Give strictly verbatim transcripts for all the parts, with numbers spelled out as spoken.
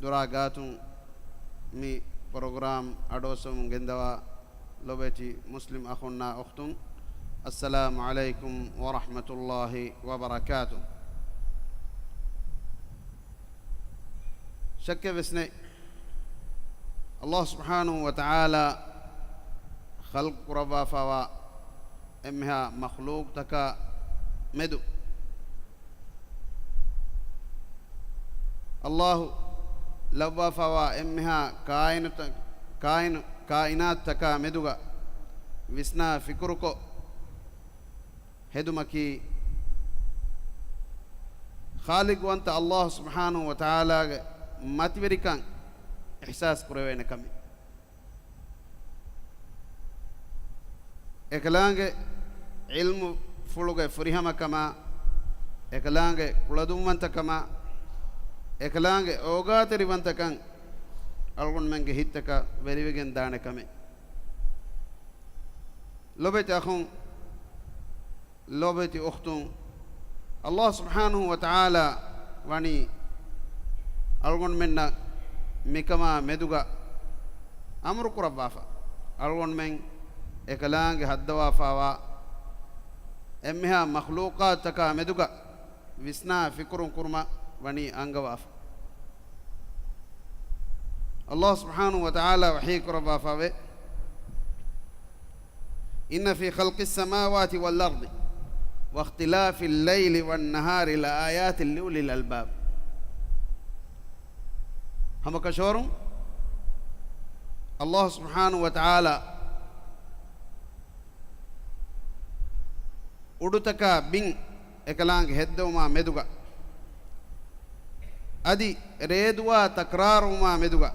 ދުރާ ގާތުން މި ޕްރޮގްރާމް އަޑުއައްސަވަމުން ގެންދަވާ ލޮބެތި މުސްލިމް އަޚުންނާ އުޚްތުން، އައްސަލާމު ޢަލައިކުމް ވަރަޙްމަތުﷲި ވަބަރަކާތު. ޝައްކެއް ވެސް ނެތް، ﷲ ސުބްޙާނަހޫ ވަތަޢާލާ ޚަލްޤު ކުރައްވާފައިވާ އެންމެހާ މަޚްލޫޤްތަކާ މެދު، ﷲ ލައްވާފައިވާ އެންމެހާ ކާއިނުތަ-، ކާއިނު-، ކާއިނާތުތަކާ މެދުގަ ވިސްނާ ފިކުރުކޮށް ހެދުމަކީ، ޚާލިޤުވަންތަ ﷲ ސުބްޙާނަހޫ ވަތަޢާލާގެ މަތިވެރިކަން އިޙްސާސް ކުރެވޭނެ ކަމެއް. އެކަލާނގެ ޢިލްމުފުޅުގެ ފުރިހަމަކަމާ، އެކަލާނގެ ކުޅަދުންވަންތަކަމާ، އެކަލާނގެ އޯގާތެރިވަންތަކަން އަޅުގަނޑުމެންގެ ހިތްތަކަށް ވެރިވެގެން ދާނެ ކަމެއް. ލޮބެތި އަޚުން، ލޯބިވެތި އުޚްތުން، ﷲ ސުބްޙާނަހޫ ވަތަޢާލާ ވަނީ އަޅުގަނޑުމެންނަށް މިކަމާ މެދުގަ އަމުރު ކުރައްވާފަ، އަޅުގަނޑުމެން އެކަލާނގެ ހައްދަވާފައިވާ އެންމެހާ މަޚްލޫޤާތުތަކާ މެދުގަ ވިސްނާ ފިކުރު ކުރުމަށް ވަނީ އަންގަވާފަ. ﷲ ސުބްޙާނަހޫ ވަތަޢާލާ ވަޙީ ކުރައްވާފައެވެ. إن في خلق السماوات والأرض واختلاف الليل والنهار لآيات لأولي الألباب. ހަމަކަށަވަރުން ﷲ ސުބްޙާނަހޫ ވަތަޢާލާ އުޑުތަކާ ބިން އެކަލާނގެ ހެއްދެވުމާ މެދުގަ، އަދި ރޭދުވާ ތަކްރާރުވުމާ މެދުގަ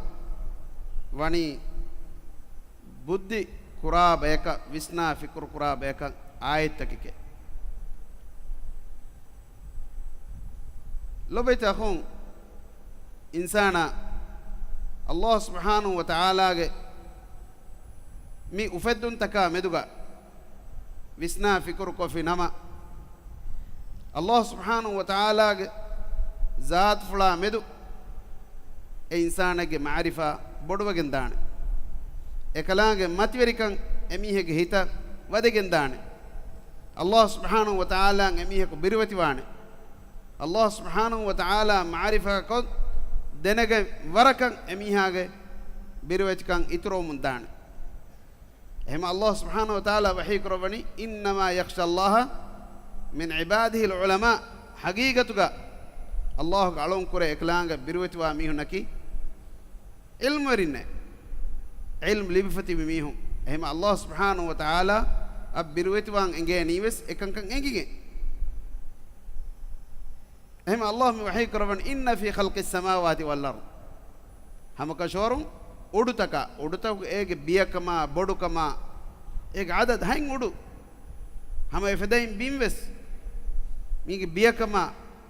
ވަނީ ބުއްދި ކުރާ ބަޔަކަށް، ވިސްނާ ފިކުރު ކުރާ ބަޔަކަށް އާޔަތްތަކެކޭ. ލޮބެތި އަޚުން، އިންސާނާ ﷲ ސުބްޙާނަހޫ ވަތަޢާލާގެ މި އުފެއްދުންތަކާ މެދުގަ ވިސްނާ ފިކުރުކޮށްފި ނަމަ، ﷲ ސުބްޙާނަހޫ ވަތަޢާލާގެ ޒާތުފުޅާ މެދު އެ އިންސާނެއްގެ މަޢުރިފާ ބޮޑުވެގެން ދާނެ. އެކަލާނގެ މަތިވެރިކަން އެމީހެއްގެ ހިތަށް ވަދެގެން ދާނެ. ﷲ ސުބްޙާނަހޫ ވަތަޢާލާއަށް އެމީހަކު ބިރުވެތިވާނެ. ﷲ ސުބްޙާނަހޫ ވަތަޢާލާ މަޢުރިފާކޮށް ދެނެގެން ވަރަކަށް އެމީހާގެ ބިރުވެތިކަން އިތުރުވަމުން ދާނެ. އެހެމަ ﷲ ސުބްޙާނަހޫ ވަތަޢާލާ ވަޙީ ކުރައްވަނީ، إنما يخشى الله من عباده العلماء. ޙަޤީޤަތުގަ ﷲގެ އަޅުންކުރެ އެކަލާނގެ ބިރުވެތިވާ މީހުންނަކީ ޢިލްމުވެރިންނޭ، ޢިލްމު ލިބިފަ ތިބި މީހުން. އެހެމަ ﷲ ސުބްޙާނަހޫ ވަތަޢާލާ އަށް ބިރުވެތިވާން އެނގޭނީވެސް އެކަންކަން އެނގިގެން. އެހެމަ ﷲ މި ވަޙީ ކުރައްވަނީ، إن في خلق السماوات والأرض. ހަމަކަށަވަރުން އުޑުތަކާ، އުޑުތަކުގެ އޭގެ ބިޔަކަމާ، ބޮޑުކަމާ، އޭގެ ޢަދަދު ހަތް އުޑު، ހަމަ އެފަދައިން ބިން ވެސް މީގެ ބިޔަކަމާ،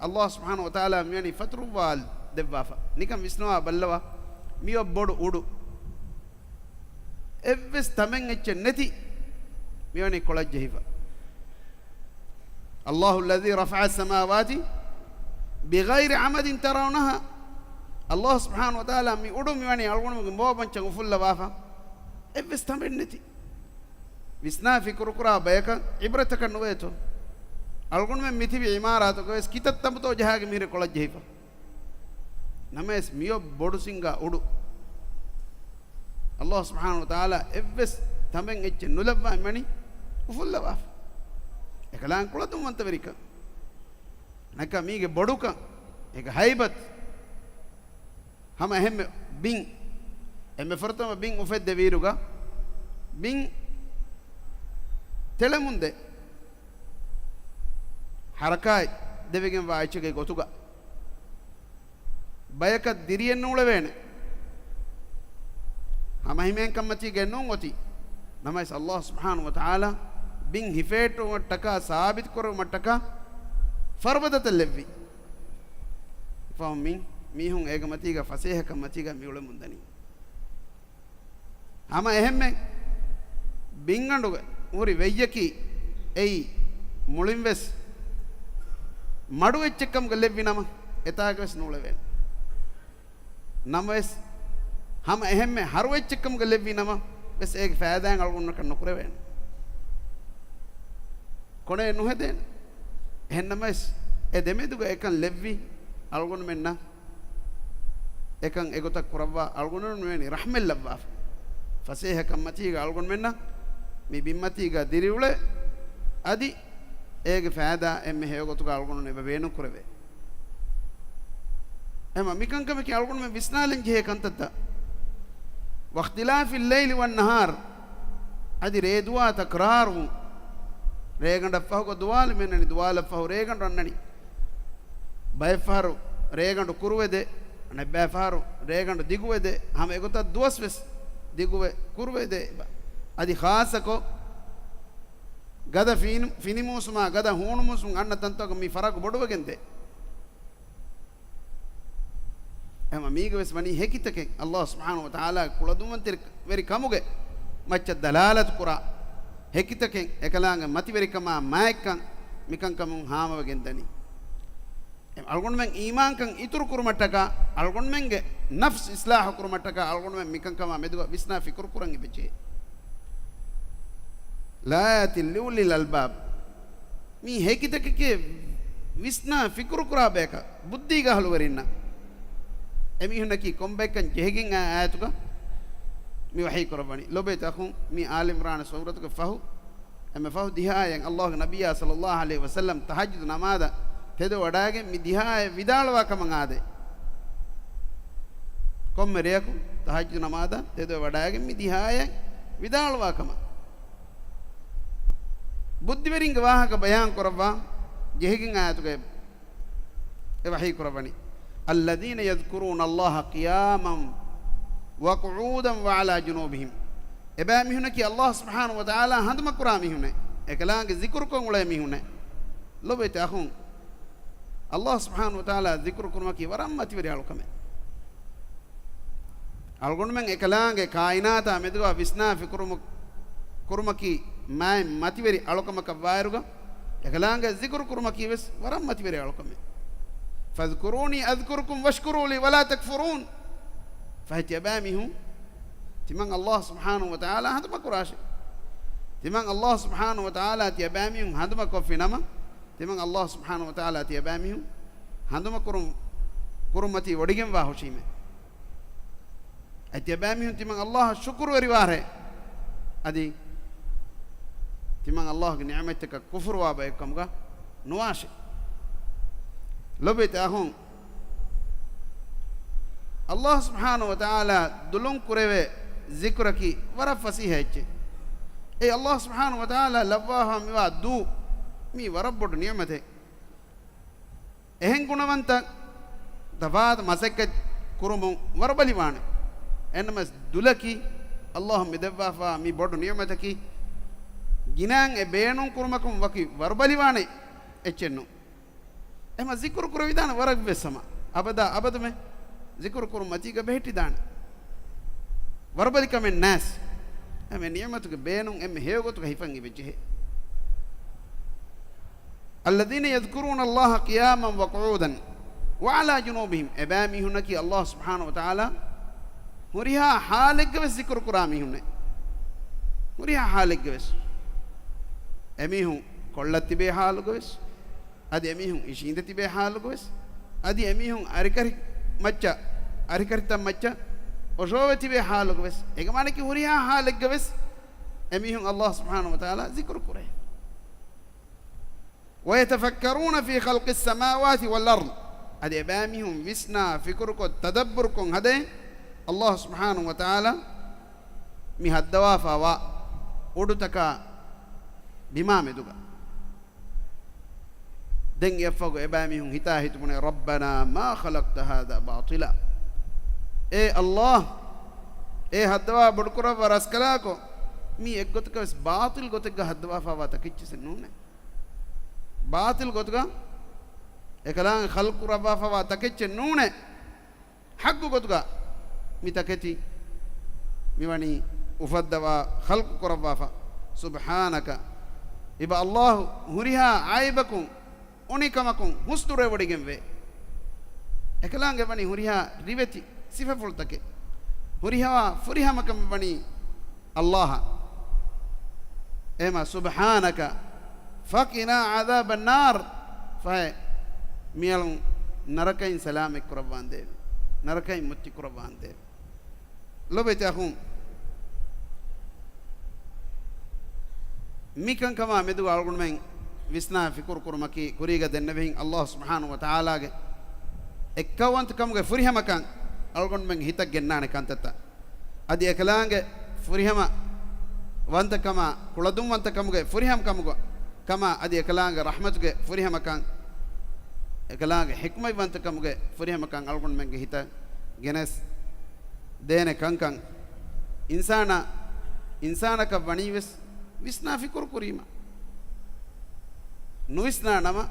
ﷲ ސުބްޙާނަހޫ ވަތަޢާލާ މިވަނީ ފަތުރުއްވާލަ ދެއްވާފަ. ނިކަން ވިސްނަވާ ބައްލަވާ، މިއޮއް ބޮޑު އުޑު. އެއްވެސް ތަމެއް އެއްޗެއް ނެތި، މިވަނީ ކޮޅަށް ޖެހިފަ. الله الذي رفع السماوات بغير عمد ترونها. ﷲ ސުބްޙާނަހޫ ވަތަޢާލާ މި އުޑު މިވަނީ އަޅުގަނޑުމެންގެ މޯބަންޗަށް އުފުއްލަވާފަ. އެއްވެސް ތަމެއް ނެތި. ވިސްނާ ފިކުރުކުރާ ބަޔަކަށް ޢިބްރަތަކަށް ނުވޭތޯ؟ އަޅުގަނޑުމެން މިތިބި ޢިމާރާތުގަވެސް ކިތައް ތަނބުތޯ ޖަހާގެ މިހިރަ ކޮޅަށް ޖެހިފަ. ނަމަވެސް މިއޮއް ބޮޑު ސިނގާ އުޑު. ﷲ ސުބްޙާނަހޫ ވަތަޢާލާ އެއްވެސް ތަމެއް އެއްޗެއް ނުލައްވާ އެމަނި އުފުއްލަވާފަ. އެކަލާނގެ ކުޅަދުންވަންތަވެރިކަން. ނަކަ މީގެ ބޮޑުކަން، އޭގެ ހައިބަތު. ހަމަ އެހެންމެ ބިން، އެންމެ ފުރަތަމަ ބިން އުފެއްދެވިއިރުގަ، ބިން ތެޅެމުންދޭ، ޙަރަކާތް ދެވިގެންވާ އެއްޗެއްގެ ގޮތުގަ. ބަޔަކަށް ދިރިއެއް ނޫޅެވޭނެ. ހަމަހިމޭންކަންމަތީގައެއް ނޫން އޮތީ. ނަމަވެސް ﷲ ސުބްޙާނަހޫ ވަތަޢާލާ ބިން ހިފޭއްޓުވުމަށްޓަކާ، ސާބިތުކުރުވުމަށްޓަކާ ފަރުބަދަތައް ލެއްވި. ފަހުން މި މީހުން އޭގެ މަތީގަ ފަސޭހަކަން މަތީގަ މި އުޅެމުންދަނީ. ހަމަ އެހެންމެ ބިންގަނޑުގެ ހުރި ވެއްޔަކީ އެއީ މުޅިންވެސް މަޑު އެއްޗެއްކަމުގަ ލެއްވި ނަމަ، އެތާގަވެސް ނޫޅެވޭނެ. ނަމަވެސް، ހަމަ އެހެންމެ ހަރު އެއްޗެއްކަމުގަ ލެއްވި ނަމަ ވެސް އޭގެ ފައިދާއެއް އަޅުގަނޑަކަށް ނުކުރެވޭނެ. ކޮނެ ނުހެދޭނެ. އެހެން ނަމަވެސް، އެ ދެމެދުގަ އެކަން ލެއްވި އަޅުގަނޑުމެންނަށް، އެކަން އެގޮތަށް ކުރައްވާ އަޅުގަނޑުމެން މިވެނި ރަޙްމަތް ލައްވާފަ. ފަސޭހަ ކަންމަތީގަ އަޅުގަނޑުމެންނަށް މި ބިންމަތީގަ ދިރިއުޅޭ، އަދި އޭގެ ފައިދާ އެންމެ ހެޔޮ ގޮތުގަ އަޅުގަނޑުމެން އެބަ ބޭނުން ކުރެވޭ. އެހެންމަ މިކަންކަމަކީ އަޅުގަނޑުމެން ވިސްނާލަން ޖެހޭ ކަންތައްތައް. واختلاف الليل والنهار، އަދި ރޭދުވާ ތަކްރާރުވުން. ރޭގަނޑަށް ފަހުގަ ދުވާލު މިންނަނީ، ދުވާލަށް ފަހު ރޭގަނޑު އަންނަނީ. ބައެއްފަހަރު ރޭގަނޑު ކުރުވެދޭ، އަނެއްބައިފަހަރު ރޭގަނޑު ދިގުވެދޭ، ހަމަ އެގޮތަށް ދުވަސް ވެސް ދިގުވެ ކުރުވެދޭ. އަދި ޚާއްޞަކޮށް ގަދަ ފިނި-، ފިނި މޫސުމާ ގަދަ ހޫނު މޫސުމުން އަންނަ ތަންތަކުން މި ފަރަގު ބޮޑުވެގެންދޭ. އެހެންމަ މީގަ ވެސް ވަނީ ހެކިތަކެއް، ﷲ ސުބްޙާނަހޫ ވަތަޢާލާގެ ކުޅަދުންވަންތަވެރިކަމުގެ މައްޗަށް ދަލާލަތު ކުރާ ހެކިތަކެއް، އެކަލާނގެ މަތިވެރިކަމާ މާތްކަން މިކަންކަމުން ހާމަވެގެން ދަނީ. އެ އަޅުގަނޑުމެން އީމާންކަން އިތުރު ކުރުމަށްޓަކާ، އަޅުގަނޑުމެންގެ ނަފްސު އިޞްލާޙު ކުރުމަށްޓަކާ، އަޅުގަނޑުމެން މިކަންކަމާ މެދުގަ ވިސްނާ ފިކުރު ކުރަން އެބަޖެހޭ. لآيات لأولي الألباب. މީ ހެކިތަކެކޭ ވިސްނާ ފިކުރު ކުރާ ބަޔަކަށް، ބުއްދީގެ އަހުލުވެރިންނަށް. އެމީހުންނަކީ ކޮންބައެއްކަން ޖެހިގެން އާ އާޔަތުގަ މި ވަޙީ ކުރައްވަނީ. ލޮބުވެތި އަޚުން، މީ އާލި އިމްރާން ސޫރަތުގެ ފަހު، އެންމެ ފަހު ދިހަ އާޔަތް ﷲގެ ނަބިއްޔާ ޞައްލައްލާހު ޢަލައިހި ވަސައްލަމް ތަހައްޖުދު ނަމާދަށް ތެދުވެވަޑައިގެން މި ދިހަ އާޔަތް ވިދާޅުވާ ކަމަށް އާދޭ. ކޮންމެ ރެޔަކު ތަހައްޖުދު ނަމާދަށް ތެދުވެވަޑައިގެން މި ދިހަ އާޔަތް ވިދާޅުވާ ކަމަށް. ބުއްދިވެރިންގެ ވާހަކަ ބަޔާން ކުރައްވާ ޖެހިގެން އާޔަތުގައި އެ ވަޙީ ކުރައްވަނީ. الذين يذكرون الله قياما وقعودا وعلى جنوبهم. އެބައިމީހުނަކީ ﷲ ސުބްޙާނަހޫ ވަތަޢާލާ ހަނދުމަކުރާ މީހުންނޭ. އެކަލާނގެ ޒިކުރުކޮށް އުޅޭ މީހުންނޭ. ލޮބުވެތި އަޚުން، ﷲ ސުބްޙާނަހޫ ވަތަޢާލާ ޒިކުރު ކުރުމަކީ ވަރަށް މަތިވެރި އަޅުކަމެއް. އަޅުގަނޑުމެން އެކަލާނގެ ކާއިނާތާ މެދުގަ ވިސްނާ ފިކުރު ކުރުމަކީ މާތް މަތިވެރި އަޅުކަމަކަށް ވާއިރުގަ، އެކަލާނގެ ޒިކުރު ކުރުމަކީ ވެސް ވަރަށް މަތިވެރި އަޅުކަމެއް. فاذكروني أذكركم واشكروا لي ولا تكفرون. ފަހެ ތިޔަބައިމީހުން ތިމަން ﷲ ސުބްޙާނަހޫ ވަތަޢާލާ ހަނދުމަކުރާށޭ. ތިމަން ﷲ ސުބްޙާނަހޫ ވަތަޢާލާ ތިޔަބައިމީހުން ހަނދުމަކޮށްފި ނަމަ، ތިމަން ﷲ ސުބްޙާނަހޫ ވަތަޢާލާ ތިޔަބައިމީހުން ހަނދުމަކުރުން، ކުރުމަތީ ވޮޑިގެންވާ ހުށީމޭ. އަދި ތިޔަބައިމީހުން ތިމަން ﷲއަށް ޝުކުރުވެރިވާށޭ. އަދި ތިމަން ﷲގެ ނިޢުމަތްތަކަށް ކުފުރުވާ ބަޔެއްކަމުގަ ނުވާށޭ. ލޮބުވެތި އަޚުން، ﷲ ސުބްޙާނަހޫ ވަތަޢާލާ ދުލުން ކުރެވޭ ޒިކުރަކީ ވަރަށް ފަސޭހަ އެއްޗެއް. އެ ﷲ ސުބްޙާނަހޫ ވަތަޢާލާ ލައްވާފަ މިވާ ދޫ، މީ ވަރަށް ބޮޑު ނިޢުމަތެއް. އެހެން ގުނަވަންތަ ތަފާތު މަސައްކަތް ކުރުމުން ވަރުބަލިވާނެ. އެންނަމަސް ދުލަކީ، ﷲ މި ދެއްވާފާ މި ބޮޑު ނިޢުމަތަކީ، ގިނައިން އެ ބޭނުން ކުރުމަކުން ވަކި ވަރުބަލިވާނެ އެއްޗެއްނު. އެހެންމަ ޒިކުރު ކުރެވިދާނެ ވަރަށް ވެސް ހަމަ. އަބަދާ އަބަދުމެ ޒިކުރު ކުރުން މަތީގަ ބެހެއްޓިދާނެ. ވަރުބަލިކަމެއް ނާސް. އެމެ ނިޢުމަތުގެ ބޭނުން އެންމެ ހެޔޮ ގޮތުގަ ހިފަން އިވެއްޖެހޭ. الذين يذكرون الله قياما وقعودا وعلى جنوبهم. އެބައިމީހުންނަކީ ﷲ ސުބްޙާނަހޫ ވަތަޢާލާ ހުރިހާ ޙާލެއްގަ ވެސް ޒިކުރު ކުރާ މީހުންނޭ. ހުރިހާ ޙާލެއްގަ ވެސް. އެމީހުން ކޮޅަށް ތިބޭ ޙާލުގަ ވެސް. އަދި އެމީހުން އިށީނދެ ތިބޭ ޙާލުގަ ވެސް، އަދި އެމީހުން އަރިކަށި މައްޗަށް، އަރިކަށިތައް މައްޗަށް އޮށޯވެ ތިބޭ ޙާލުގަ ވެސް، އެގެ މާނައަކީ ހުރިހާ ޙާލެއްގަ ވެސް އެމީހުން ﷲ ސުބްޙާނަހޫ ވަތަޢާލާ ޒިކުރު ކުރޭ. ويتفكرون في خلق السماوات والأرض. އަދި އެބައިމީހުން ވިސްނާ ފިކުރުކޮށް ތަދައްބުރުކޮށް ހަދައި، ﷲ ސުބްޙާނަހޫ ވަތަޢާލާ މި ހައްދަވާފާވާ އުޑުތަކާ ބިމާ މެދުގަ. ދެން އެއަށްފަހު އެބައިމީހުން ހިތާ ހިތުބުނޭ، رَبَّنَا مَا خَلَقْتَ هَذَا بَاطِلًا. އޭ ﷲ، އޭ ހައްދަވާ ބޮޑުކުރައްވާ ރަސްކަލާކޮ، މީ އެއްގޮތަކަށް ވެސް ބާޠިލް ގޮތެއްގަ ހައްދަވާފާވާ ތަކެއްޗިސެއް ނޫނޭ. ބާޠިލް ގޮތުގަ އެކަލާނގެ ޚަލްޤު ކުރައްވާފާވާ ތަކެއްޗެއް ނޫނޭ. ޙައްޤު ގޮތުގަ މި ތަކެތި މިވަނީ އުފައްދަވާ ޚަލްޤު ކުރައްވާފަ. سُبْحَانَكَ. އެބަ ﷲ ހުރިހާ ޢައިބަކުން، އުނިކަމަކުން ހުސްނުރެވޮޑިގެންވޭ. އެކަލާނގެ ވަނީ ހުރިހާ ރިވެތި ސިފަފުޅުތަކެއް. ހުރިހާ ފުރިހަމަކަމެއް ވަނީ އައްލާހަށް. އެހެމަ، سبحانك فقنا عذاب النار. ފަހެ، މިއަޅުން ނަރަކައިން ސަލާމަތް ކުރައްވާނދޭވެ. ނަރަކައިން މުއްޗި ކުރައްވާނދޭވެ. ލޮބެތި އަޚުން، މިކަންކަމާ މެދުގަ އަޅުގަނޑުމެން ވިސްނާ ފިކުރު ކުރުމަކީ، ކުރީގަ ދެންނެވިހެން އައްލާހު ސުބްޙާނަހު ވަތަޢާލާގެ އެއްކައުވަންތަކަމުގެ ފުރިހަމަކަން އަޅުގަނޑުމެން ހިތަށް ގެންނާނެ ކަންތައްތައް. އަދި އެކަލާނގެ ފުރިހަމަ ވަންތަކަމާ، ކުޅަދުންވަންތަކަމުގެ ފުރިހަމަކަމުގަ، ކަމާ، އަދި އެކަލާނގެ ރަޙްމަތުގެ ފުރިހަމަކަން، އެކަލާނގެ ޙިކްމަތްވަންތަކަމުގެ ފުރިހަމަކަން އަޅުގަނޑުމެންގެ ހިތަށް ގެނެސް ދޭނެ ކަންކަން. އިންސާނާ، އިންސާނަކަށް ވަނީވެސް ވިސްނާ ފިކުރު ކުރީމަ. ނުވިސްނާ ނަމަ،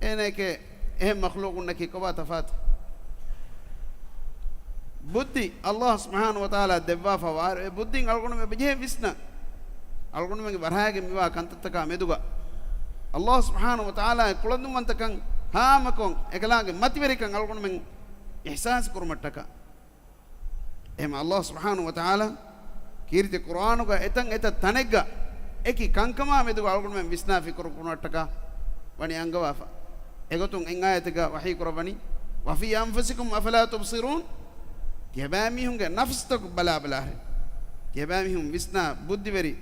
އޭނައެކޭ އެހެން މަޚްލޫޤުންނަކީ ކޮބާ ތަފާތު؟ ބުއްދި އައްލާހު ސުބްޙާނަހު ވަތަޢާލާ ދެއްވާފަ ވާރު، އެ ބުއްދިން އަޅުގަނޑުމެން ބެޖެހޭ ވިސްނަން. އަޅުގަނޑުމެންގެ ވަރަހައިގެން މިވާ ކަންތައްތަކާ މެދުގަ އައްލާހު ސުބްޙާނަހު ވަތަޢާލާގެ ކުޅަދުންވަންތަކަން ހާމަކޮށް، އެކަލާނގެ މަތިވެރިކަން އަޅުގަނޑުމެން އިޙްސާސް ކުރުމަށްޓަކާ. އެހެމަ އައްލާހު ސުބްޙާނަހު ވަތަޢާލާ ކީރިތި ޤުރްއާނުގަ އެތަން އެތައް ތަނެއްގަ އެކި ކަންކަމާ މެދުގަ އަޅުގަނޑުމެން ވިސްނާ ފިކުރު ކުރުމަށްޓަކާ ވަނީ އަންގަވާފަ. އެގޮތުން އެއް އާޔަތެއްގަ ވަޙީ ކުރައްވަނީ، وفي أنفسكم أفلا تبصرون. ތިޔަބައިމީހުންގެ ނަފްސުތަކު ބަލާބަލާހެން. ތިޔަބައިމީހުން ވިސްނާ ބުއްދިވެރި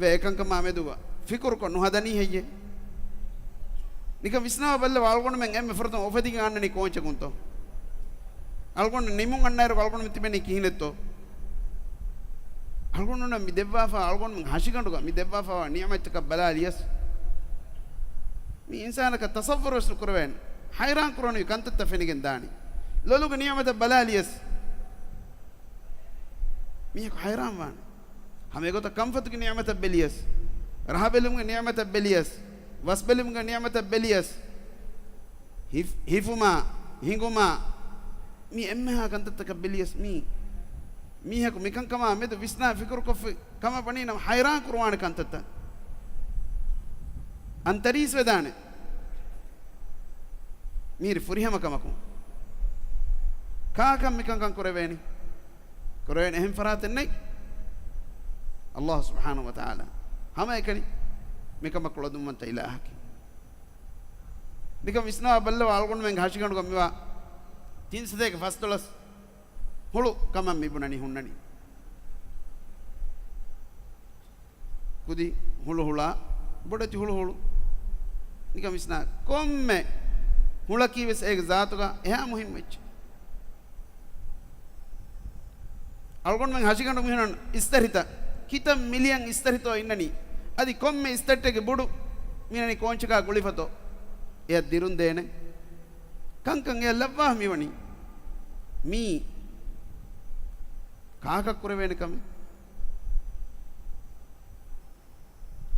ވެ އެކަންކަމާ މެދުގަ ފިކުރުކޮށް ނުހަދަނީ ހެއްޔޭ؟ ނިކަން ވިސްނާ ބައްލަވާ، އަޅުގަނޑުމެން އެންމެ ފުރަތަމަ އުފެދިގެން އަންނަނީ ކޯންޗަކުންތޯ؟ އަޅުގަނޑު ނިމުން އަންނައިރު އަޅުގަނޑުމެން ތިބެނީ ކިހިނެއްތޯ؟ އަޅުގަނޑުމެން މި ދެއްވާފާ، އަޅުގަނޑުމެން ހަށިގަނޑުގަ މި ދެއްވާފާވާ ނިޢުމަތްތަކަށް ބަލާލިޔަސް، މި އިންސާނަކަށް ތަޞައްވަރުވެސް ނުކުރެވޭނެ. ހައިރާން ކުރަނިވި ކަންތައްތައް ފެނިގެން ދާނީ. ލޮލުގެ ނިޢުމަތަށް ބަލާލިޔަސް، މީހަކު ހައިރާން ވާނެ. ހަމަ އެގޮތަށް ކަންފަތުގެ ނިޢުމަތަށް ބެލިޔަސް، ރަހަ ބެލުމުގެ ނިޢުމަތަށް ބެލިޔަސް، ވަސް ބެލުމުގެ ނިޢުމަތަށް ބެލިޔަސް، ހިފް-، ހިފުމާ، ހިނގުމާ، މި އެންމެހާ ކަންތައްތަކަށް ބެލިޔަސް މީ، މީހަކު މިކަންކަމާ މެދު ވިސްނާ ފިކުރުކޮށްފި ކަމަށް ވަނީ ނަމަ ހައިރާން ކުރުވާނެ ކަންތައްތައް. އަންތަރީސް ވެދާނެ. މީރި ފުރިހަމަ ކަމަކުން. ކާކަށް މިކަންކަން ކުރެވޭނީ؟ ކުރެވޭނެ އެހެން ފަރާތެއް ނެތް. އައްލާހު ސުބްޙާނަހު ވަތަޢާލާ ހަމައެކަނި މިކަމަށް ކުޅަދުންވަންތަ އިލާހަކީ. ނިކަން ވިސްނާ ބައްލަވާ އަޅުގަނޑުމެންގެ ހަށިގަނޑުގަ މިވާ ތިން ސަތޭކަ ފަސްދޮޅަސް ހުޅު ކަމަށް މި ބުނަނީ ހުންނަނީ. ކުދި ހުޅު ހުޅާ، ބޮޑެތި ހުޅު ހުޅު. ނިކަން ވިސްނާ، ކޮންމެ ހުޅަކީ ވެސް އޭގެ ޒާތުގަ އެހާ މުހިންމު އެއްޗެއް. އަޅުގަނޑުމެން ހަށިގަނޑު މިހުންނަން އިސްތަށިތައް، ކިތައް މިލިއަން އިސްތަށިތޯ އިންނަނީ. އަދި ކޮންމެ އިސްތަށިއެއްގެ ބޮޑު މިނަނީ ކޯންޗަކާ ގުޅިފަތޯ. އެޔަށް ދިރުން ދޭނެ ކަންކަން އެޔަށް ލައްވާ މިވަނީ. މީ ކާކަށް ކުރެވޭނެ ކަމެއް؟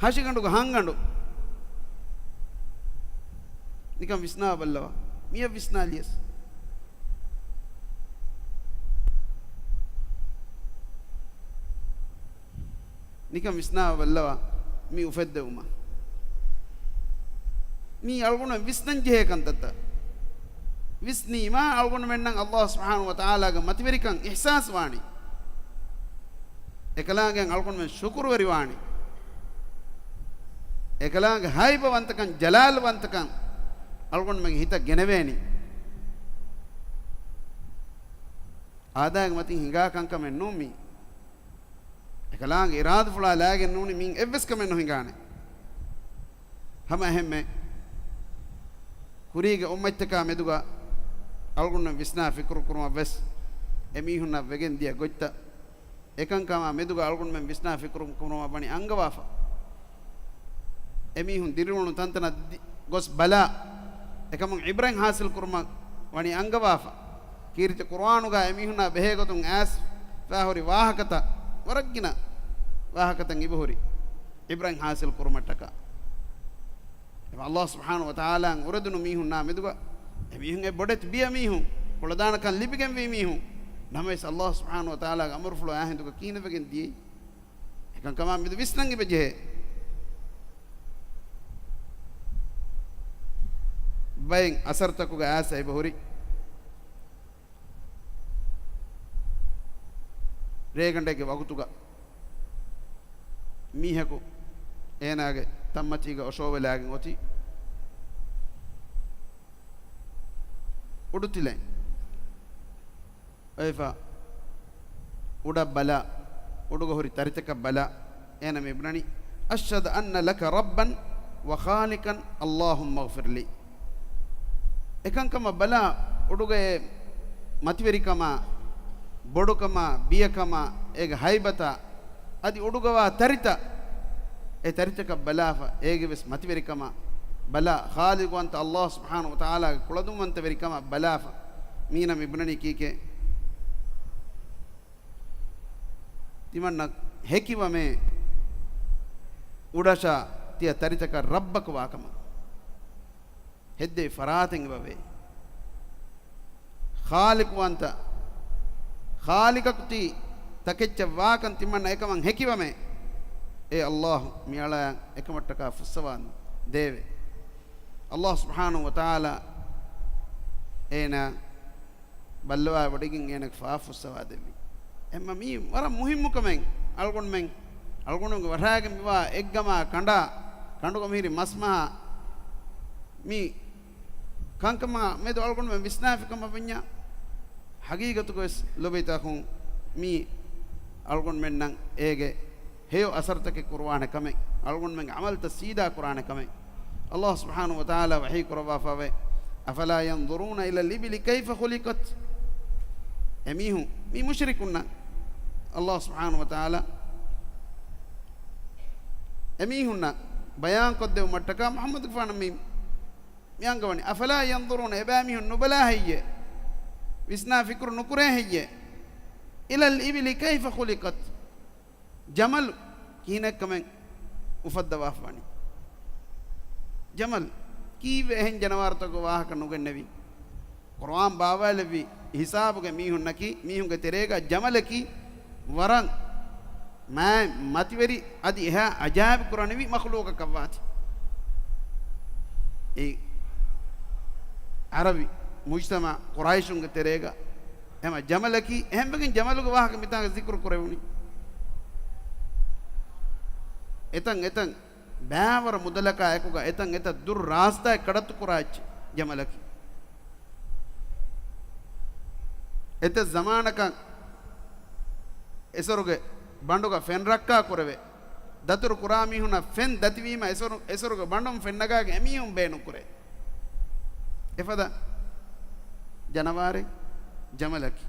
ހަށިގަނޑުގަ ހަންގަނޑު. ނިކަން ވިސްނާ ބައްލަވާ. މިޔަށް ވިސްނާލިޔަސް. ނިކަން ވިސްނާ ބައްލަވާ. މި އުފެއްދެވުމަށް. މީ އަޅުގަނޑުމެން ވިސްނަން ޖެހޭ ކަންތައްތައް. ވިސްނީމާ އަޅުގަނޑުމެންނަށް އައްލާހު ސުބްޙާނަހު ވަތަޢާލާގެ މަތިވެރިކަން އިޙްސާސް ވާނީ. އެކަލާނގެ އަޅުގަނޑުމެން ޝުކުރުވެރިވާނީ. އެކަލާނގެ ހައިބަވަންތަކަން، ޖަލާލުވަންތަކަން އަޅުގަނޑުމެންގެ ހިތަށް ގެނެވޭނީ. އާދައިގެ މަތިން ހިނގާ ކަންކަމެއް ނޫން މީ. އެކަލާނގެ އިރާދަފުޅާ ލާގެން ނޫނީ މީން އެއްވެސް ކަމެއް ނުހިނގާނެ. ހަމަ އެހެންމެ ކުރީގެ އުއްމަތްތަކާ މެދުގަ އަޅުގަނޑުމެން ވިސްނާ ފިކުރު ކުރުމަށް ވެސް އެމީހުންނަށް ވެގެން ދިޔަ ގޮތްތައް، އެކަންކަމާ މެދުގަ އަޅުގަނޑުމެން ވިސްނާ ފިކުރު ކުރުމަށް ވަނީ އަންގަވާފަ. އެމީހުން ދިރިއުޅުނު ތަންތަނަށް ދި-، ގޮސް ބަލާ، އެކަމުން ޢިބްރަތް ޙާޞިލް ކުރުމަށް ވަނީ އަންގަވާފަ. ކީރިތި ޤުރުއާނުގަ އެމީހުންނާ ބެހޭގޮތުން އައިސް ފާހުރި ވާހަކަތައް، ވަރަށްގިނަ ވާހަކަތައް އިބަހުރި. ޢިބްރަތް ޙާޞިލް ކުރުމަށްޓަކާ. އެމަ އައްލާހު ސުބްޙާނަހު ވަތަޢާލާއަށް އުރެދުނު މީހުންނާ މެދުގަ އެމީހުން އެ ބޮޑެތި ބިޔަ މީހުން، ކުޅަދާނަކަން ލިބިގެންވީ މީހުން، ނަމަވެސް އައްލާހު ސުބްޙާނަހު ވަތަޢާލާގެ އަމުރުފުޅު އާ ހިނދުގަ ކިހިނެއްވެގެން ދިޔައީ؟ އެކަންކަމާ މެދު ވިސްނަން އެބަ ޖެހޭ. ބައެއް އަސަރުތަކުގަ އައިސް އެބަ ހުރި. ރޭގަނޑެއްގެ ވަގުތުގަ މީހަކު އޭނާގެ ތަންމަތީގަ އޮށޯވެލާގެން އޮތީ އުޑުތިލައިން. އޮތްފަ އުޑަށް ބަލާ، އުޑުގަ ހުރި ތަރިތަކަށް ބަލާ، އޭނަ މި ބުނަނީ، "أشهد أن لك ربا وخالقا، اللهم اغفر لي." އެކަންކަމަށް ބަލާ، އުޑުގައި މަތިވެރިކަމާ، ބޮޑުކަމާ، ބިޔަކަމާ، އޭގެ ހައިބަތާ، އަދި އުޑުގަވާ ތަރިތައް، އެ ތަރިތަކަށް ބަލާފަ، އޭގެ ވެސް މަތިވެރިކަމަށް ބަލާ، ޚާލިޤުވަންތަ ﷲ ސުބްޙާނަހޫ ވަތަޢާލާގެ ކުޅަދުންވަންތަވެރިކަމަށް ބަލާފަ، މީނަ މި ބުނަނީ ކީކޭ؟ ތިމަންނަ ހެކިވަމޭ، އުޑަށާ ތިޔަ ތަރިތަކަށް ރައްބަކު ވާކަމަށް. ހެއްދެވި ފަރާތެއް އެބަވޭ. ޚާލިޤުވަންތަ، ޚާލިޤަކު ތީ ތަކެއްޗަށް ވާކަން ތިމަންނަ އެކަމަށް ހެކިވަމޭ. އޭ ﷲ، މި އަޅާ އެކަމަށްޓަކާ ފުއްސަވާ ދޭވެ. ﷲ ސުބްޙާނަހޫ ވަތަޢާލާ އޭނާ ބައްލަވާވޮޑިގެން އޭނަގެ ފާފަ ފުއްސަވާ ދެއްވި. އެހެންމަ މީ ވަރަށް މުހިއްމު ކަމެއް. އަޅުގަނޑުމެން، އަޅުގަނޑުމެންގެ ވަށާގެން މިވާ އެއްގަމާ ކަނޑާ ކަނޑުގަ މިހިރި މަސްމަހާ މި ކަންކަމާ މެދު އަޅުގަނޑުމެން ވިސްނާފި ކަމަށް ވަންޏާ، ޙަޤީޤަތުގަވެސް ލޮބުވެތި އަޚުން، މީ އަޅުގަނޑުމެންނަށް އޭގެ ހެޔޮ އަސަރުތަކެއް ކުރުވާނެ ކަމެއް، އަޅުގަނޑުމެންގެ ޢަމަލުތައް ސީދާ ކުރާނެ ކަމެއް. ﷲ ސުބްޙާނަހޫ ވަތަޢާލާ ވަޙީ ކުރައްވާފައިވޭ، "أفلا ينظرون إلى الإبل كيف خلقت؟" އެމީހުން، މި މުޝްރިކުންނަށް ﷲ ސުބްޙާނަހޫ ވަތަޢާލާ އެމީހުންނަށް ބަޔާންކޮށްދެވުމަށްޓަކާ މުޙައްމަދުގެފާނަށް މި، މި އަންގަވަނީ، "أفلا ينظرون"، އެބައިމީހުން ނުބަލާ ހެއްޔޭ؟ ވިސްނާ ފިކުރު ނުކުރޭ ހެއްޔޭ؟ "إلى الإبل كيف خلقت؟" ޖަމަލު ކިހިނެއްކަމެއް އުފައްދަވާފަވަނީ؟ ޖަމަލު ކީއްވެ އެހެން ޖަނަވާރުތަކުގެ ވާހަކަ ނުގެންނެވީ؟ ޤުރުއާން ބާވާލެއްވި ހިސާބުގެ މީހުންނަކީ، މީހުންގެ ތެރޭގަ ޖަމަލަކީ ވަރަށް މާތް މަތިވެރި އަދި އެހާ އަޖާއިބު ކުރަނިވި މަޚްލޫޤަކަށްވާތީ. އެ ޢަރަބި މުޖްތަމަޢު ޤުރައިޝުންގެ ތެރޭގަ އެމަ ޖަމަލަކީ، އެހެންވެގެން ޖަމަލުގެ ވާހަކަ މިތާނގަ ޒިކުރު ކުރެވުނީ. އެތަން އެތަން ބައިވަރު މުދަލަކާ އެކުގަ އެތަން އެތައް ދުރު ރާސްތާއެއް ކަޑައްތު ކުރާ އެއްޗެއް ޖަމަލަކީ. އެތައް ޒަމާނަކަށް އެސޮރުގެ ބަނޑުގަ ފެން ރައްކާ ކުރެވޭ. ދަތުރު ކުރާ މީހުންނަށް ފެން ދަތިވީމަ އެސޮރު، އެސޮރުގެ ބަނޑުން ފެންނަގާގެން އެމީހުން ބޭނުންކުރޭ. އެފަދަ ޖަނަވާރެއް ޖަމަލަކީ.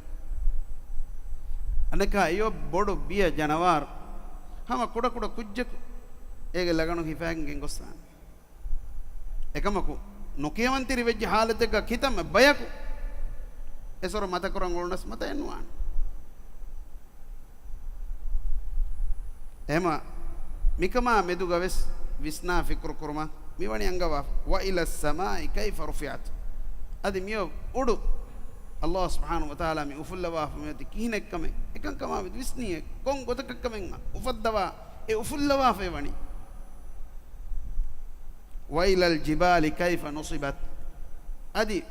އަނެކާ އެޔޮ ބޮޑު ބިޔަ ޖަނަވާރު ހަމަ ކުޑަކުޑަ ކުއްޖަކު އޭގެ ލަގަނު ހިފައިގެން ގޮސްދާނެ. އެކަމަކު، ނުކިޔަވަންތެރި ވެއްޖެ ޙާލަތެއްގަ ކިތަންމެ ބަޔަކު އެސޮރު މަތަކުރަން އުޅުނަސް މަތައެއް ނުވާނެ. އެހެމަ މިކަމާ މެދުގަވެސް ވިސްނާ ފިކުރު ކުރުމަށް މިވަނީ އަންގަވާފަ. "وإلى السماء كيف رفعت؟" އަދި މިއޮ އުޑު ﷲ ސުބްޙާނަހޫ ވަތަޢާލާ މި އުފުއްލަވާފަ މިއޮތީ ކިހިނެއްކަމެއް އެކަންކަމާ މެދު ވިސްނިއޭ، ކޮން ގޮތަކަށްކަމެއް އުފައްދަވާ، އެ އުފުއްލަވާފައި ވަނީ. "وإلى الجبال كيف نصبت؟" އަދި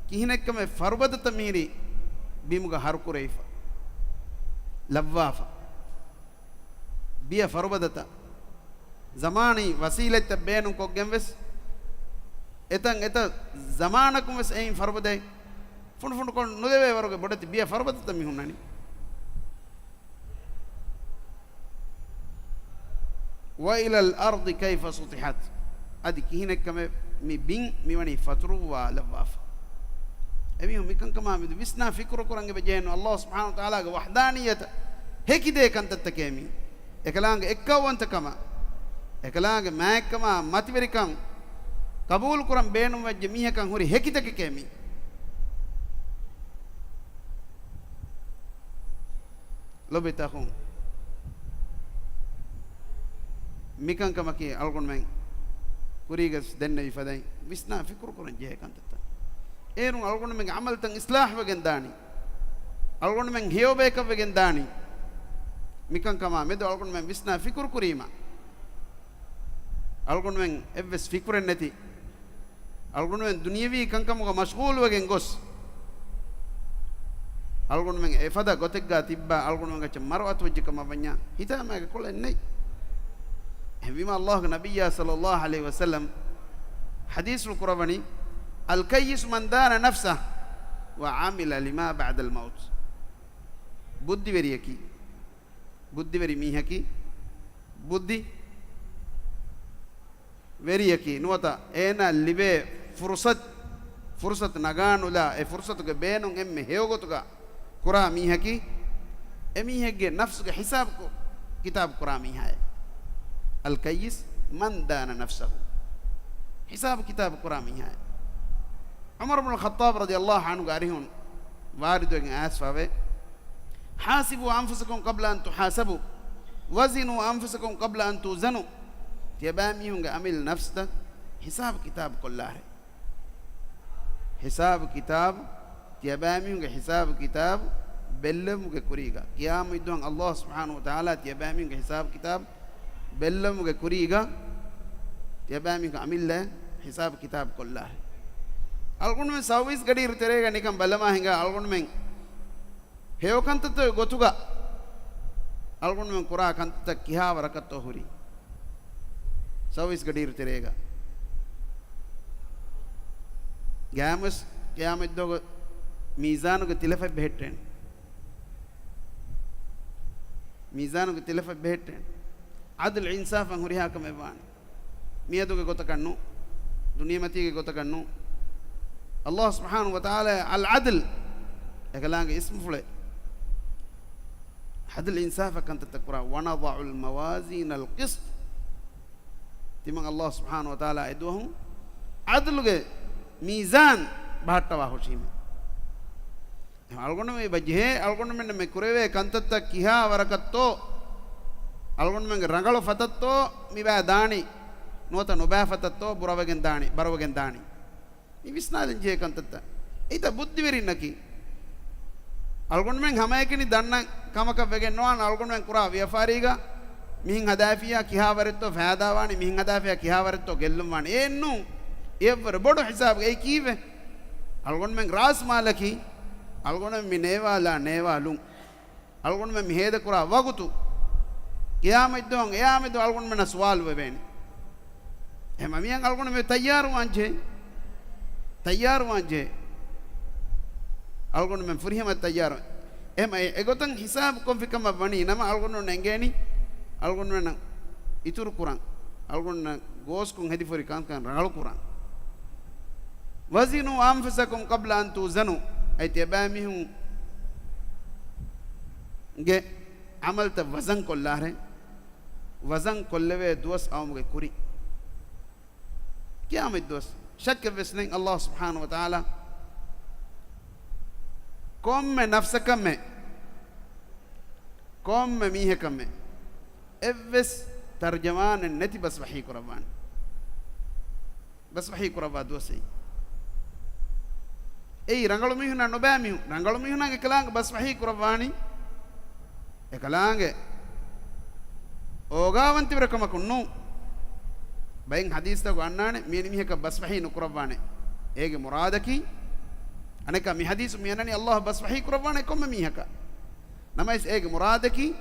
ކިހިނެއްކަމެއް ފަރުބަދަތައް މިހިރީ ބިމުގަ ހަރުކުރެވިފަ، ލައްވާފަ. ބިޔަ ފަރުބަދަތައް ޒަމާނީ ވަސީލަތްތައް ބޭނުންކޮށްގެން ވެސް، އެތަން އެތައް ޒަމާނަކުން ވެސް އެއިން ފަރުބަދައެއް ފުނޑުފުނޑުކޮށް ނުލެވޭ ވަރުގެ ބޮޑެތި ބިޔަ ފަރުބަދަތައް މި ހުންނަނީ. "وإلى الأرض كيف سطحت؟" އަދި ކިހިނެއްކަމެއް މި ބިން މިވަނީ ފަތުރުއްވާލައްވާފަ. އެމީހުން މިކަންކަމާ މެދު ވިސްނާ ފިކުރު ކުރަން އެބަޖެހެން. ﷲ ސުބްޙާނަހޫ ވަތަޢާލާގެ ވަޙްދާނިއްޔަތަށް ހެކިދޭ ކަންތައްތަކޭ މީ. އެކަލާނގެ އެއްކައުވަންތަކަމަށް، އެކަލާނގެ މާތްކަމާ މަތިވެރިކަން ޤަބޫލު ކުރަން ބޭނުންވެއްޖެ މީހަކަށް ހުރި ހެކިތަކެކޭ މީ. ލޮބުވެތި އަޚުން، މިކަންކަމަކީ އަޅުގަނޑުމެން ކުރީގަސް ދެންނެވި ފަދައިން ވިސްނާ ފިކުރު ކުރަން ޖެހޭ ކަންތައްތައް. އޭރުން އަޅުގަނޑުމެންގެ ޢަމަލުތައް އިޞްލާޙްވެގެން ދާނީ. އަޅުގަނޑުމެން ހެޔޮބަޔަކަށްވެގެން ދާނީ. މިކަންކަމާ މެދު އަޅުގަނޑުމެން ވިސްނާ ފިކުރު ކުރީމަ، އަޅުގަނޑުމެން އެއްވެސް ފިކުރެއް ނެތި، އަޅުގަނޑުމެން ދުނިޔަވީ ކަންކަމުގަ މަޝްޣޫލުވެގެން ގޮސް، އަޅުގަނޑުމެން އެފަދަ ގޮތެއްގާ ތިއްބާ އަޅުގަނޑުމެންގެ މަރު އަތުވެއްޖެ ކަމަށް ވަންޏާ ހިތާމައިގެ ކޮޅެއް ނެތް. އެހެންވީމަ އައްލާހުގެ ނަބިއްޔާ ޞައްލައްލާހު ޢަލައިހި ވަސައްލަމް ޙަދީޘްފުޅު ކުރައްވަނީ، "الكيس من دان نفسه وعمل لما بعد الموت." ބުއްދިވެރިޔަކީ، ބުއްދިވެރި މީހަކީ، ބުއްދި ވެރިޔަކީ ނުވަތަ އޭނާ ލިބޭ ފުރުޞަތު، ފުރުޞަތު ނަގާނުލާ އެ ފުރުޞަތުގެ ބޭނުން އެންމެ ހެޔޮގޮތުގަ ކުރާ މީހަކީ، އެމީހެއްގެ ނަފްސުގެ ހިސާބު ކު-، ކިތާބު ކުރާ މީހާއެއް. "الكيس من دان نفسه." ހިސާބު ކިތާބު ކުރާ މީހާއެއް. ޢުމަރު ބުނު ޚައްޠާބު ރަޟިޔައްލާހު ޢަންހުގެ އަރިހުން ވާރިދުވެގެން އައިސްފަވޭ، "حاسبوا أنفسكم قبل أن تحاسبوا، وزنوا أنفسكم قبل أن توزنوا." ތިޔަބައިމީހުންގެ އަމިއްލަ ނަފްސްތައް ހިސާބު ކިތާބު ކޮށްލާށޭ. ހިސާބު ކިތާބު، ތިޔަބައިމީހުންގެ ހިސާބު ކިތާބު ބެއްލެވުމުގެ ކުރީގަ، ޤިޔާމަތްދުވަހު އައްލާހު ސުބްޙާނަހު ވަތަޢާލާ ތިޔަބައިމީހުންގެ ހިސާބު ކިތާބު ބެއްލެވުމުގެ ކުރީގަ، ތިޔަބައިމީހުންގެ އަމިއްލަ ހިސާބު ކިތާބު ކޮށްލާށޭ. އަޅުގަނޑުމެން ސައުވީސް ގަޑިއިރު ތެރޭގަ ނިކަން ބަލަމާ ހިނގާ އަޅުގަނޑުމެން ހެޔޮ ކަންތައްތަކުގެ ގޮތުގަ އަޅުގަނޑުމެން ކުރާ ކަންތައްތައް ކިހާ ވަރަކަށްތޯ ހުރީ؟ ސައުވީސް ގަޑިއިރު ތެރޭގަ ގާމުސް ޤިޔާމަތްދުވަހު މީޒާނުގެ ތިލަފަތް ބެހެއްޓޭނެ. މީޒާނުގެ ތިލަފަތް ބެހެއްޓޭނެ. ޢަދުލު އިންސާފަށް ހުރިހާ ކަމެއް ވާނެ. މިއަދުގެ ގޮތަކަށް ނޫން. ދުނިޔެމަތީގެ ގޮތަކަށް ނޫން. އައްލާހު ސުބްޙާނަހު ވަތަޢާލާ އަލް ޢަދްލް އެކަލާނގެ އިސްމުފުޅެއް. ޢަދްލު އިންސާފަށް ކަންތައްތައް ކުރާ. "ونضع الموازين القسط." ތިމަން އައްލާހު ސުބްޙާނަހު ވަތަޢާލާ އެދުވަހު ޢަދްލުގެ މީޒާން ބަހައްޓަވާ ހުށީމޭ. އަޅުގަނޑުމެން އެބަ ޖެހޭ، އަޅުގަނޑުމެންނަށް މި ކުރެވޭ ކަންތައްތައް ކިހާ ވަރަކަށްތޯ، އަޅުގަނޑުމެންގެ ރަނގަޅު ފަތަށްތޯ މި ބައި ދާނީ، ނުވަތަ ނުބައި ފަތަށްތޯ ބުރަވެގެން ދާނީ، ބަރުވެގެން ދާނީ. މި ވިސްނާލަން ޖެހޭ ކަންތައްތައް. އެއީތަ ބުއްދިވެރިންނަކީ. އަޅުގަނޑުމެން ހަމައެކަނި ދަންނަ ކަމަކަށް ވެގެން ނުވާން، އަޅުގަނޑުމެން ކުރާ ވިޔަފާރީގަ މިހެން ހަދާފިއްޔާ ކިހާ ވަރެއްތޯ ފައިދާވާނީ، މިހެން ހަދާފިއްޔާ ކިހާ ވަރެއްތޯ ގެއްލުން ވާނީ. އެއެއްނޫން. އެއަށްވުރެ ބޮޑު ހިސާބު. އެއީ ކީއްވެ؟ އަޅުގަނޑުމެން ރާސްމާލަކީ، އަޅުގަނޑުމެން މި ނޭވާލާ ނޭވާލުން، އަޅުގަނޑުމެން މި ހޭދަކުރާ ވަގުތު، ޤިޔާމަތްދުވަހު އެއާމެދު އަޅުގަނޑުމެންނަށް ސުވާލު ވެވޭނެ. އެހެންވީމަ މިއަން އަޅުގަނޑުމެން ތައްޔާރުވާން ޖެހޭ. ތައްޔާރުވާން ޖެހޭ. އަޅުގަނޑުމެން ފުރިހަމަ ތައްޔާރު. އެހެން އެ، އެގޮތަށް ހިސާބު ކޮންފިކަމަށް ވަނީ ނަމަ އަޅުގަނޑުމެން އެނގޭނީ، އަޅުގަނޑުމެންނަށް އިތުރު ކުރަން، އަޅުގަނޑުމެންނަށް ގޯސްކޮށް ހެދިފުރި ކަންކަން ރަނގަޅު ކުރަން. "وزنوا أنفسكم قبل أن توزنوا." އަދި ތިޔަބައިމީހުން ގެ ޢަމަލްތައް ވަޒަން ކޮށްލާށޭ. ވަޒަން ކޮށްލެވޭ ދުވަސް އައުމުގެ ކުރިން. ޤިޔާމަތް ދުވަސް. ޝައްކެއްވެސް ނެތް އައްލާހު ސުބްޙާނަހު ވަތަޢާލާ ކޮންމެ ނަފްސަކަށްމެ، ކޮންމެ މީހަކަށްމެ އެއްވެސް ތަރުޖަމާނެއް ނެތި ބަސް ވަޙީ ކުރައްވާނެ. ބަސް ވަޙީ ކުރައްވާ ދުވަސް އެއީ. އެއީ ރަނގަޅު މީހުންނާ ނުބައި މީހުން. ރަނގަޅު މީހުންނާ އެކަލާނގެ ބަސް ވަޙީ ކުރައްވާނީ. އެކަލާނގެ އޯގާވަންތިވެރިކަމަކުން ނޫން. ބައެއް ޙަދީޘްތަކު އަންނާނެ މިވެނި މީހަކަށް ބަސް ވަޙީ ނުކުރައްވާނެ. އޭގެ މުރާދަކީ، އަނެއްކާ މި ޙަދީޘު މި އަންނަނީ އައްލާހު ބަސް ވަޙީ ކުރައްވާނެ ކޮންމެ މީހަކަށް. ނަމަވެސް އޭގެ މުރާދަކީ،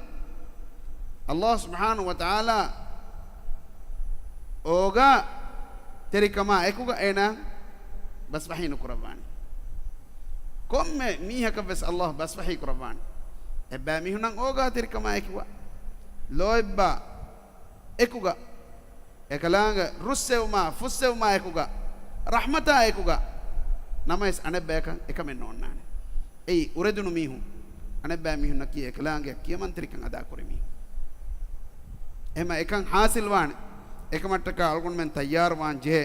އައްލާހު ސުބްޙާނަހު ވަތަޢާލާ އޯގާ ތެރިކަމާ އެކުގަ އޭނާ ބަސް ވަޙީ ނުކުރައްވާނެ. ކޮންމެ މީހަކަށް ވެސް އައްލާހު ބަސް ވަޙީ ކުރައްވާނެ. އެއްބައި މީހުންނަށް އޯގާ ތެރިކަމާ އެކުގަ، ލޯތްބާ އެކުގަ، އެކަލާނގެ ރުއްސެވުމާ ފުއްސެވުމާ އެކުގަ، ރަޙްމަތާ އެކުގަ. ނަމަވެސް އަނެއްބަޔަކަށް އެކަމެއް ނޯންނާނެ. އެއީ އުރެދުނު މީހުން. އަނެއްބައި މީހުންނަކީ އެކަލާނގެ ކިޔަމަންތެރިކަން އަދާކުރި މީހުން. އެހެމަ އެކަން ޙާޞިލްވާނެ. އެކަމަށްޓަކާ އަޅުގަނޑުމެން ތައްޔާރުވާން ޖެހޭ.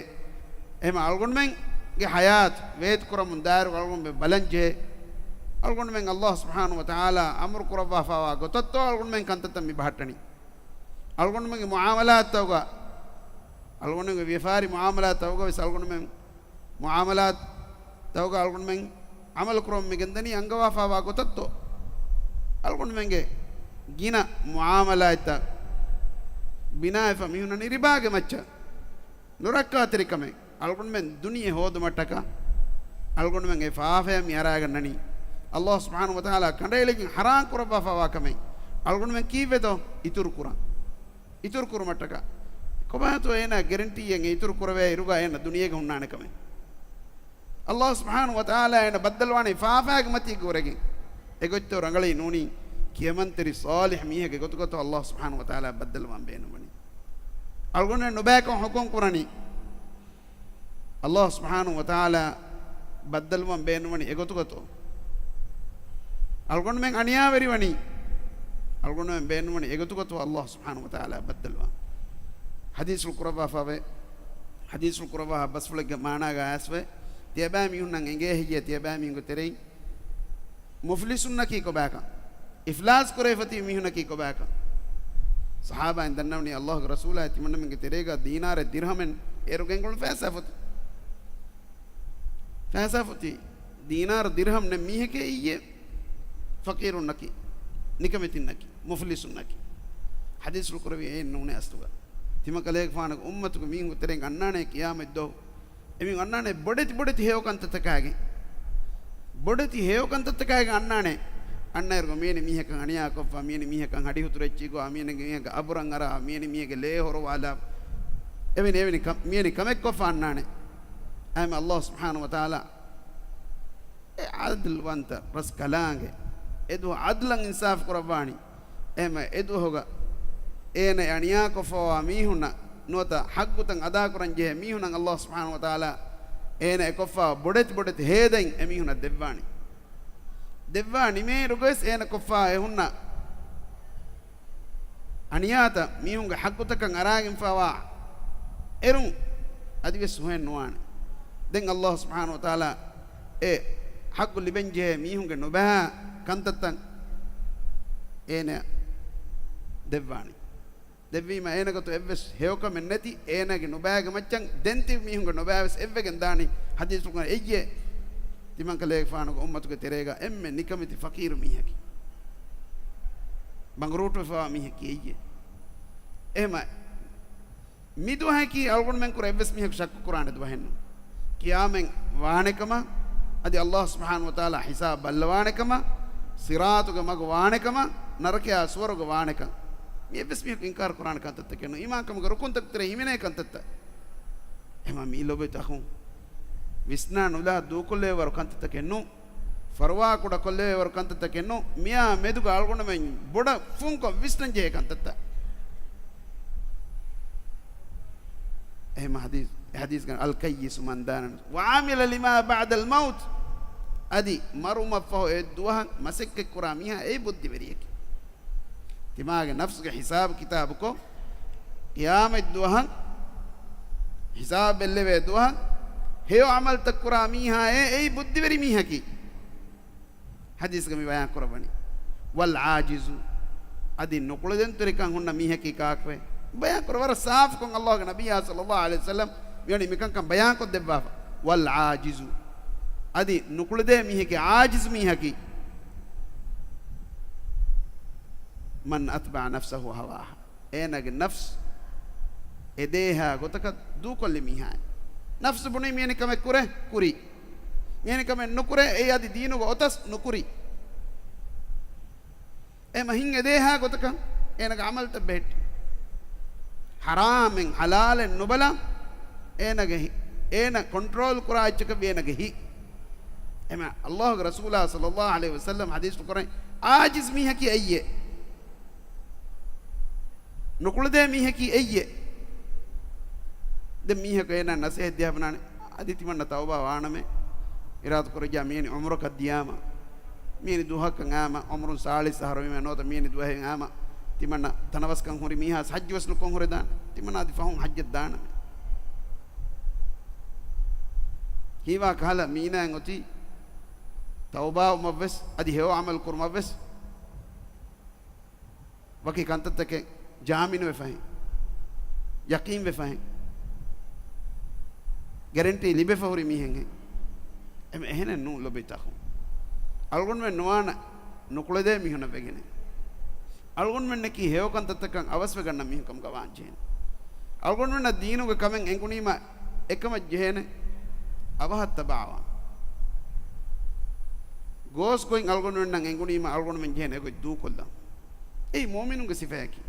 އެހެމަ އަޅުގަނޑުމެންގެ ޙަޔާތު ވޭތުކުރަމުން ދާއިރު އަޅުގަނޑުމެން ބަލަން ޖެހޭ. އަޅުގަނޑުމެން އައްލާހު ސުބްޙާނަހު ވަތަޢާލާ އަމުރު ކުރައްވާފައިވާ ގޮތަށްތޯ އަޅުގަނޑުމެން ކަންތައްތައް މި ބަހައްޓަނީ. އަޅުގަނޑުމެންގެ މުޢާމަލާތްތަކުގަ، އަޅުގަނޑުމެންގެ ވިޔަފާރި މުޢާމަލާތްތަކުގަ ވެސް އަޅުގަނޑުމެން މުޢާމަލާތްތަކުގަ އަޅުގަނޑުމެން ޢަމަލު ކުރަމުން މި ގެންދަނީ އަންގަވާފައިވާ ގޮތަށްތޯ؟ އަޅުގަނޑުމެންގެ ގިނަ މުޢާމަލާތްތައް ބިނާވެފަ މި ހުންނަނީ ރިބާގެ މައްޗަށް. ނުރައްކާތެރިކަމެއް. އަޅުގަނޑުމެން ދުނިޔެ ހޯދުމަށްޓަކާ އަޅުގަނޑުމެން އެ ފާފަޔަށް މި އަރާގަންނަނީ. ﷲ ސުބްޙާނަހޫ ވަތަޢާލާ ކަނޑައެޅިގެން ޙަރާމް ކުރައްވާފައިވާ ކަމެއް. އަޅުގަނޑުމެން ކީއްވެތޯ؟ އިތުރު ކުރަން. އިތުރު ކުރުމަށްޓަކާ. ކޮބާތޯ އޭނާ ގެރެންޓީއެއް އެ އިތުރު ކުރެވޭ އިރުގަ އޭނާ ދުނިޔޭގަ ހުންނާނެ ކަމެއް؟ ﷲ ސުބްޙާނަހޫ ވަތަޢާލާ އޭނަ ބައްދަލުވާނީ ފާފާގެ މަތީގަ ވުރެގެން. އެގޮތްތޯ ރަނގަޅީ ނޫނީ؟ ކިޔަމަންތެރި ޞާލިޙް މީހެއްގެ ގޮތުގަތޯ ﷲ ސުބްޙާނަހޫ ވަތަޢާލާ ބައްދަލުވާން ބޭނުންވަނީ؟ އަޅުގަނޑުމެން ނުބައިކަން ޙުކުމް ކުރަނީ ﷲ ސުބްޙާނަހޫ ވަތަޢާލާ ބައްދަލުވާން ބޭނުންވަނީ އެގޮތުގަތޯ؟ އަޅުގަނޑުމެން އަނިޔާވެރިވަނީ، އަޅުގަނޑުމެން ބޭނުންވަނީ އެގޮތުގަތޯ ﷲ ސުބްޙާނަހޫ ވަތަޢާލާ ބައްދަލުވާން؟ ޙަދީޘްފުޅު ކުރައްވާފައިވޭ، ޙަދީޘްފުޅު ކުރައްވާ ބަސްފުޅެއްގެ މާނާގަ އައިސްފައި، ތިޔަބައިމީހުންނަށް އެނގޭ ހެއްޔޭ ތިޔަބައިމީހުންގެ ތެރެއިން މުފްލިސުންނަކީ ކޮބާކަން؟ އިފްލާސް ކުރެވިފަތި މީހުންނަކީ ކޮބާކަން؟ ޞަޙާބާއިން ދަންނަވަނީ ﷲގެ ރަސޫލާއި ތިމަންނަމެންގެ ތެރޭގަ ދީނާރެއް ދިރްހަމެއް އޭރު ގެންގުޅުން ފައިސާފަތި. ފައިސާފަތި ދީނާރު ދިރްހަމް ނެތް މީހެކޭ އިއްޔެ ފަޤީރުންނަކީ، ނިކަމެތިންނަކީ، މުފްލިސުންނަކީ. ޙަދީޘްފުޅު ކުރެވި އެއް ނޫނޭ އަސްލުގަ. ތިމަންކަލޭގެފާނުގެ އުއްމަތުގެ މީހުންގެ ތެރެއިން އަންނާނެ ޤިޔާމަތްދުވަހު. އެމީހުން އަންނާނެ ބޮޑެތި ބޮޑެތި ހެޔޮ ކަންތައްތަކާގެން. ބޮޑެތި ހެޔޮ ކަންތައްތަކާގެން އަންނާނެ. އަންނައިރުގަ މިއެނި މީހަކަށް އަނިޔާކޮށްފަ، މިއެނި މީހަކަށް ހަޑިހުތުރު އެއްޗިއް ގޮވާ، މިއެނި މީހަކަށް އަބުރަށް އަރާ، މިއެނި މީހެއްގެ ލޭ ހޮރުވާލާ، އެވެނި، އެވެނި ކަ-، މިއެނި ކަމެއްކޮށްފަ އަންނާނެ. އެހެން ﷲ ސުބްޙާނަހޫ ވަތަޢާލާ އެ ޢާދިލްވަންތަ ރަސްކަލާނގެ އެދުވަހު ޢަދްލަށް އިންސާފު ކުރައްވާނީ. އެހެންވެ، އެދުވަހުގަ އޭނަ އަނިޔާކޮށްފަވާ މީހުންނަށް ނުވަތަ ޙައްޤުތައް އަދާކުރަން ޖެހޭ މީހުންނަށް ﷲ ސުބްޙާނަހޫ ވަތަޢާލާ އޭނަ އެކޮށްފަވާ ބޮޑެތި ބޮޑެތި ހޭދައިން އެމީހުންނަށް ދެއްވާނީ. ދެއްވާ ނިމޭއިރުގަވެސް އޭނަ ކޮށްފަ އެހުންނަ އަނިޔާތައް މީހުންގެ ޙައްޤުތަކަށް އަރާގެންފަވާ އެރުން އަދިވެސް ހުހެއް ނުވާނެ. ދެން ﷲ ސުބްޙާނަހޫ ވަތަޢާލާ އެ ޙައްޤު ލިބެންޖެހޭ މީހުންގެ ނުބައި ކަންތައްތައް އޭނަ ދެއްވާނެ. ދެއްވީމަ އޭނަގެ ގޮތު އެއްވެސް ހެޔޮކަމެއް ނެތި، އޭނަގެ ނުބައިގެ މައްޗަށް ދެން ތިބި މީހުންގެ ނުބައިވެސް އެއްވެގެން ދާނީ. ޙަދީޘްފުޅުގަ އެއްޔޭ ތިމަންކަލޭގެފާނުގެ އުއްމަތުގެ ތެރޭގަ އެންމެ ނިކަމެތި ފަޤީރު މީހަކީ، ބަނގުރޫޓުވެފަވާ މީހަކީ އެއްޔޭ. އެހެމަ މިދުވަހަކީ އަޅުގަނޑުމެން ކުރެ އެއްވެސް މީހަކު ޝައްކު ކުރާނެ ދުވަހެއްނު. ޤިޔާމަތް ވާނެކަމަށް، އަދި ﷲ ސުބްޙާނަހޫ ވަތަޢާލާ ޙިސާބް ބައްލަވާނެކަމަށް، ޞިރާޠުގެ މަގު ވާނެކަމަށް، ނަރަކަޔާ ސުވަރުގެ ވާނެކަން، މި އެއްވެސް މީހަކު އިންކާރު ކުރާނެ ކަންތައްތަކެއްނު. އީމާންކަމުގެ ރުކުންތަކުގެ ތެރެއިން ހިމެނޭ ކަންތައްތައް. އެހެމަ މީ ލޯބިވެތި އަޚުން ވިސްނާ ނުލާ ދޫކޮށްލެވޭވަރު ކަންތައްތަކެއްނު. ފަރުވާ ކުޑަކޮށްލެވޭވަރު ކަންތައްތަކެއްނު. މިއާ މެދުގަ އަޅުގަނޑުމެން ބޮޑަށް ފުންކޮށް ވިސްނަންޖެހޭ ކަންތައްތައް. އެހެމަ ޙަދީޘް، އެ ޙަދީޘްގަ، "الكيس من دان نفسه وعمل لما بعد الموت." އަދި މަރުމަށްފަހު އެއްދުވަހަށް މަސައްކަތްކުރާ މީހާ އެއީ ބުއްދިވެރިއެކޭ. ތިމާގެ ނަފްސުގެ ޙިސާބު ކިތާބުކޮށް، ޤިޔާމަތްދުވަހަށް ޙިސާބު ބެއްލެވޭ ދުވަހަށް ހެޔޮ ޢަމަލުތައް ކުރާ މީހާއޭ އެއީ ބުއްދިވެރި މީހަކީ. ޙަދީޘްގަ މި ބަޔާން ކުރައްވަނީ. "والعاجز." އަދި ނުކުޅެދެންތެރިކަން ހުންނަ މީހަކީ ކާކުވެ؟ ބަޔާން ކުރަ ވަރަށް ސާފުކޮށް ﷲގެ ނަބިއްޔާ ޞައްލަﷲު ޢަލައިހި ވަސައްލަމް މިވަނީ މިކަންކަން ބަޔާންކޮށްދެއްވާފަ. "والعاجز." އަދި ނުކުޅެދޭ މީހަކީ ޢާޖިޒު މީހަކީ. "من أتبع نفسه هواها." އޭނާގެ ނަފްސު އެދޭހާ ގޮތަކަށް ދޫކޮށްލި މީހާއެއް. ނަފްސު ބުނީ މިވެނި ކަމެއް ކުރޭ، ކުރީ. މިވެނި ކަމެއް ނުކުރޭ، އެއީ އަދި ދީނުގެ އޮތަސް ނުކުރީ. އެހެމަ ހިތް އެދޭހާ ގޮތަކަށް އޭނާގެ ޢަމަލުތައް ބެހެއްޓި. ޙަރާމެއް ޙަލާލެއް ނުބަލާ، އޭނާގެ ހި-، އޭނާ ކޮންޓްރޯލް ކުރާ އެއްޗަކަށްވީ އޭނާގެ ހިތް. އެހެމަ ﷲގެ ރަސޫލާ ޞައްލަﷲު ޢަލައިހި ވަސައްލަމް ޙަދީޘް ކުރަނީ، ޢާޖިޒު މީހަކީ އެއްޔޭ. ނުކުޅެދޭ މީހަކީ އެއްޔޭ. ދެން މީހަކު އޭނާ ނަސޭހަތް ދިޔަ ބުނާނެ، އަދި ތިމަންނަ ތައުބާ ވާނަމޭ، އިރާދަ ކުރެއްޖާ މިވެނި ޢުމުރަކަށް ދިޔާމަ، މިވެނި ދުވަހަކަށް އާމަ، ޢުމުރުން ސާޅީސް އަހަރު ވީމަ ނުވަތަ މިވެނި ދުވަހެއް އާމަ، ތިމަންނަ ތަނަވަސްކަން ހުރި މީހާސް ޙައްޖުވެސް ނުކޮށް ހުރެދާނެ. ތިމަންނަ އަދި ފަހުން ޙައްޖަށް ދާނަމޭ. ހީވާ ކަހަލަ މީނާއިން އޮތީ ތައުބާވުމަށްވެސް، އަދި ހެޔޮ ޢަމަލު ކުރުމަށްވެސް. ވަކި ކަންތައްތަކެއް ޖާމިނުވެފަހެން، ޔަޤީންވެފަހެން، ގެރެންޓީ ލިބެފަ ހުރި މީހެއްހެން. އެމެ އެހެނެއް ނޫން ލޮބުވެތި އަޚުން. އަޅުގަނޑުމެން ނުވާނަ ނުކުޅެދޭ މީހުންނަށް ވެގެނެއް. އަޅުގަނޑުމެންނަކީ ހެޔޮ ކަންތައްތަކަށް އަވަސްވެގަންނަ މީހުން ކަމުގަ ވާން ޖެހޭނެ. އަޅުގަނޑުމެންނަށް ދީނުގެ ކަމެއް އެނގުނީމަ އެކަމަށް ޖެހޭނެ އަވަހަށް ތަބާވާން. ގޯސް ގޮތް އަޅުގަނޑުމެންނަށް އެނގުނީމަ އަޅުގަނޑުމެން ޖެހޭނެ އެގޮތް ދޫކޮށްލަން. އެއީ މުއުމިނުންގެ ސިފަޔަކީ.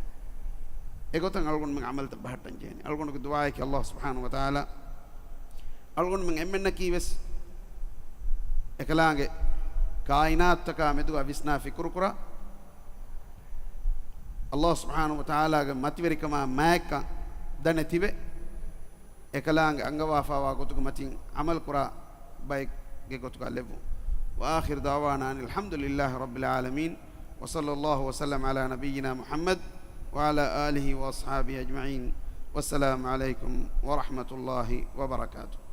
އެގޮތަށް އަޅުގަނޑުމެން ޢަމަލުތައް ބަހައްޓަން ޖެހޭނެ. އަޅުގަނޑުގެ ދުޢާއަކީ ﷲ ސުބްޙާނަހޫ ވަތަޢާލާ އަޅުގަނޑުމެން އެންމެންނަކީ ވެސް އެކަލާނގެ ކާއިނާތުތަކާ މެދުގަ ވިސްނާ ފިކުރުކުރާ، ﷲ ސުބްޙާނަހޫ ވަތަޢާލާގެ މަތިވެރިކަމާ މާތްކަން ދަނެތިވެ، އެކަލާނގެ އަންގަވާފާވާ ގޮތުގެ މަތިން ޢަމަލުކުރާ ބައެއްގެ ގޮތުގަ ލެއްވުން. وآخر دعوانا أن الحمد لله رب العالمين، وصلى الله وسلم على نبينا محمد وعلى آله وأصحابه أجمعين. والسلام عليكم ورحمة الله وبركاته.